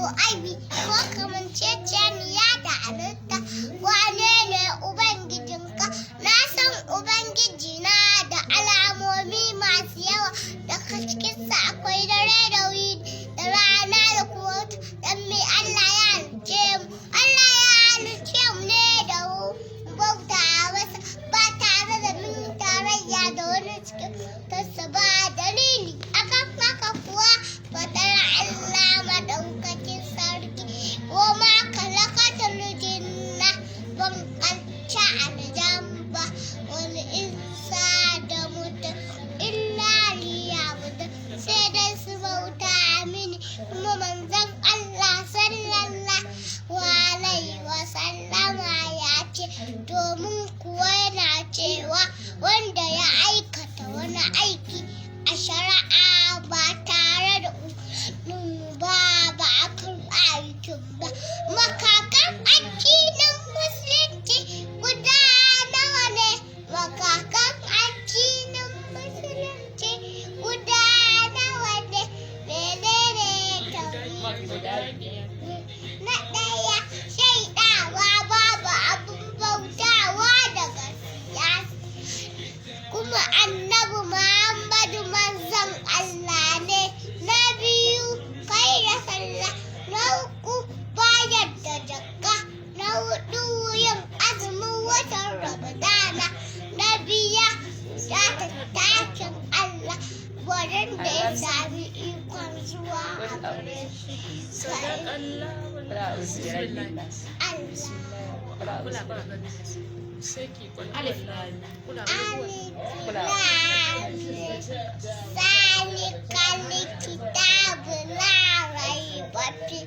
Ko aibi ko kamanceceniya da halitta. Wane ne Ubangijinka? Na san Ubangijina da alamomi masu yawa. Daga cikinsa akwai dare da wuni da rana da kuma wata. Don me Allah ya halicce mu? Allah ya halicce mu ne da mu bauta masa ba tare da mun tarayya da wani cikin tasa ba. Dalili akan haka kuwa faɗar Allah Maɗaukakin Sarki: "Wa ma khalaqatul jinna", ban halicci aljan ba, "wal insa", da mutum, "illa liya'budun", sai dai su bauta mini. Kuma manzon Allah sallallahu alaihi wa sallama ya ce, domin kuwa yana cewa wanda ya aikata wani aiki a shari'a ba tare da umarnin ba, ba a karɓi aikin ba. Matakan addinin Musulunci guda nawa ne? Matakan addinin Musulunci guda nawa ne? Menene tauhidi? Na ɗaya, shaidawa babu abin bautawa da gaskiya kuma Annabi Muhammadu manzon Allah ne. Na biyu, kai da sallah. Na uku, bayar da zakka. Na hudu, yin azumin watan Ramadana. Na biyar, zata takin Allah waɗanda ya sami ikon zuwa a gare shi. Allah. Alif. Alif lam mim. Zalikal kitabu la raiba fi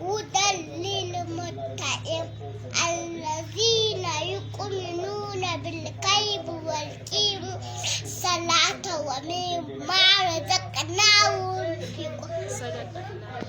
hudan lil muttaqin allazina yu'minuna bil ghaibi wa yuqimu salata wa mimma razaqnahum yunfiqun. Sadaqallahu.